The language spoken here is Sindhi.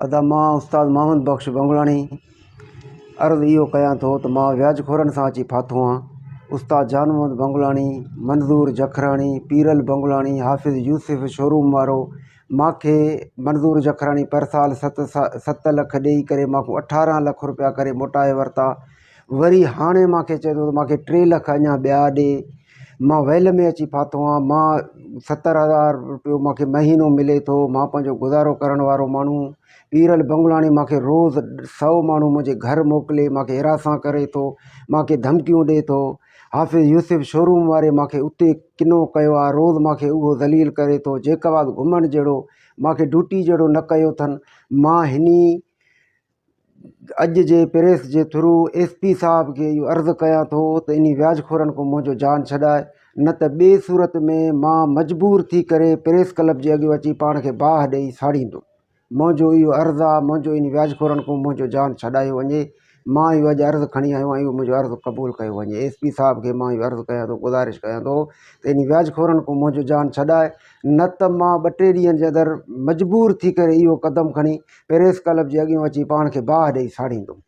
ادا مان استاد محمد بخش بنگلاڻي عرض اهو ڪيان ٿو ته مان وياج خورن سان اچي ڦاٿو آهيان استاد جان محمد بنگلاڻي منظور جکراڻي پيرل بنگلاڻي حافظ يوسف شوروم وارو مانکي منظور جکراڻي پرسال ست ست لک ڏيئي ڪري ماکو اٺارهن لک روپيا ڪري موٽائي ورتا وري هاڻي مانکي چئي ٿو ته مانکي ٽي لک اڃا ٻيا ڏي مان ويل ۾ اچي ڦاٿو آهيان مان 70,000 رپيو مانکي مهينو ملي ٿو مان پنهنجو گذارو ڪرڻ وارو ماڻهو پيرل بنگلاڻي مانکي روز 100 ماڻهو منهنجي گهر موڪلي مانکي هراسان ڪري ٿو مانکي ڌمڪيون ڏي ٿو حافظ يوسف شوروم واري مانکي اتي ڪنو ڪيو آهي روز مانکي اهو ذليل ڪري ٿو جيڪب آباد گهمڻ جهڙو مانکي ڊيوٽي جهڙو نه ڪيو اٿن مان هني اڄ جي پريس جي ٿرو ايس پي صاحب کي اهو عرض ڪيان ٿو ته انهي وياج خورن کان منهنجو جان ڇڏائي نه ته ٻي صورت ۾ مان مجبور ٿي ڪري پريس ڪلب جي اڳيون اچي پاڻ کي باهه ڏئي ساڙيندم منهنجو اهو عرض آ منهنجو انهي وياج خورن کان منهنجو جان ڇڏايو وڃي مان اهو اڄ عرض کڻي آيو آهيان اهو منهنجو عرض قبول ڪيو وڃي ايس پي صاحب کي مان اهو عرض ڪيان ٿو گذارش ڪيان ٿو ته انهي وياج خورن کان منهنجو جان ڇڏائي نه ته مان ٻه ٽي ڏينهن جي اندر مجبور ٿي ڪري اهو قدم کڻي پريس ڪلب جي اڳيون اچي پاڻ کي باهه ڏئي ساڙيندم.